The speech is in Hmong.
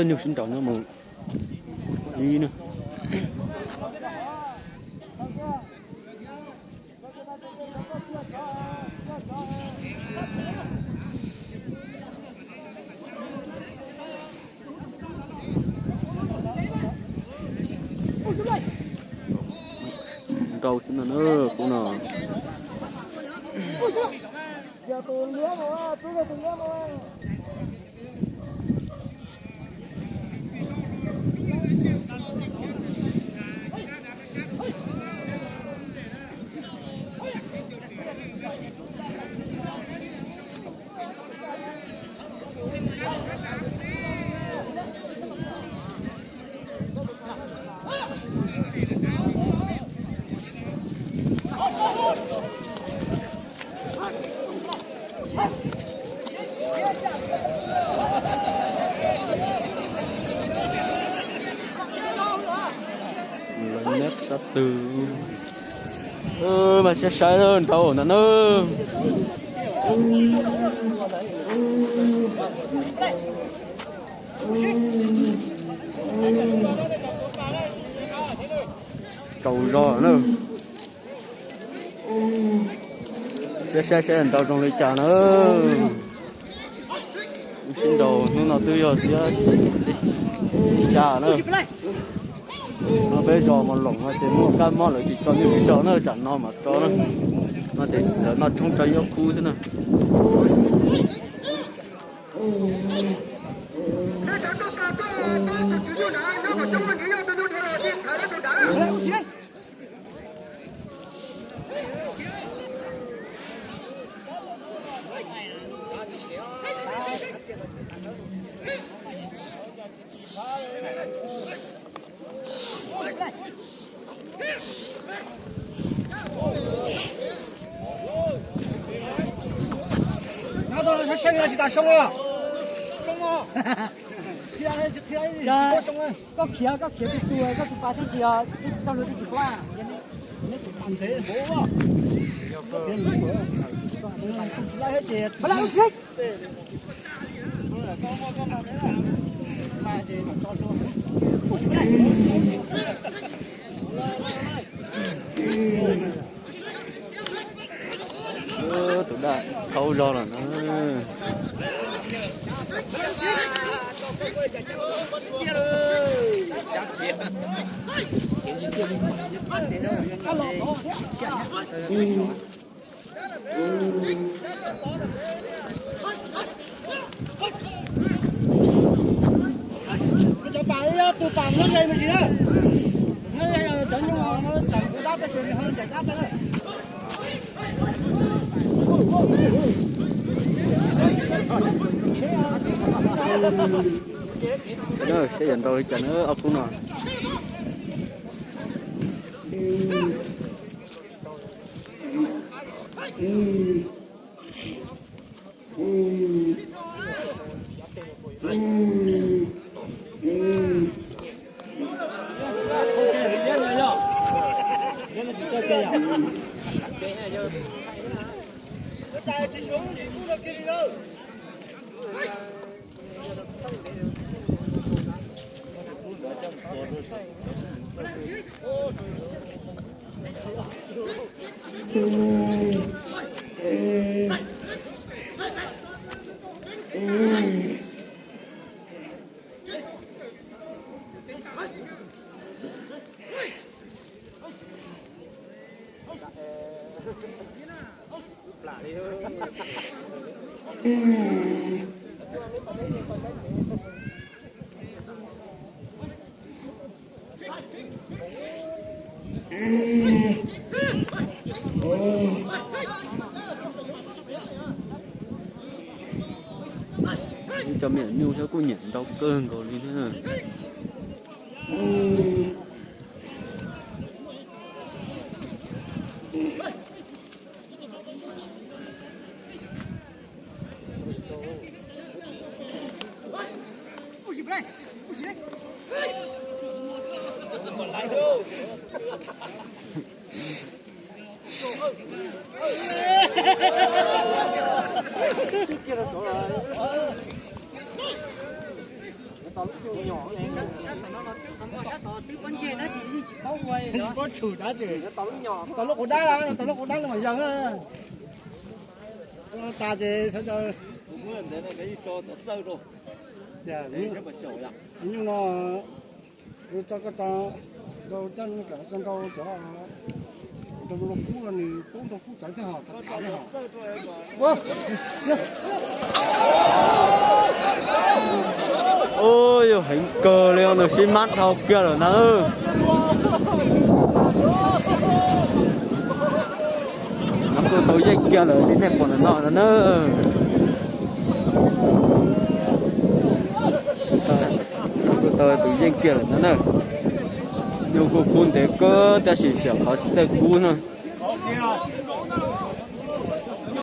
Nyuj sib nraus nyob mus ib na. Nrau xwb no na, kuv no. Lawv neb sab twg. Mas saib saib nrau ntawd na. Tsaus zog na. Saib saib saib nrau zoo li cas na. Sib nrau hnub no twb yog xiab xya na. No peb zos Mos Loos no ces muaj kab mob lawv tsis tso nyuj sib nrau na, tsam no mas tso na. No ces lawv noj tshoob tso yob kub xwb na. Nyob tau sab seej tsis tas soo os. Koj khiav, koj khiav tus tus koj tus pas twb tsis, twb tsis txog lub twb tsis tuaj. Tus daj thaub zog lawm na. Cov pas tus pas nyob ze me ntsis na. Nyob ze cov nyuj cov kuv dab tej tus nws ho ncaim dab tej na. Saib yuav nrau li cas na ob khub no. Ib cov me nyuam nyuj thiab kuj nyiam nrau kawg nkaus li thiab. Pob tshum tab sis, tau lub quav dab, tau lub quav dab no mas yog na. Tas ces sawv daws, nyuj no, tso koj tso, rau coj nyuj kam tso nrau cov, rau lub kub los nws poob rau kub cawv thiab hos, tham thiab hos. Ua yog heev kawg li os, nws sib mab dhau kiag lawm ntag. Kuj tau yeej kiag lawm li nej pom ntawm no no na. Kuj tau tus yeej kiag lawm no na. Nyuj kuj kub ntev kawg tab sis xyov qhov tsis txawj kub no.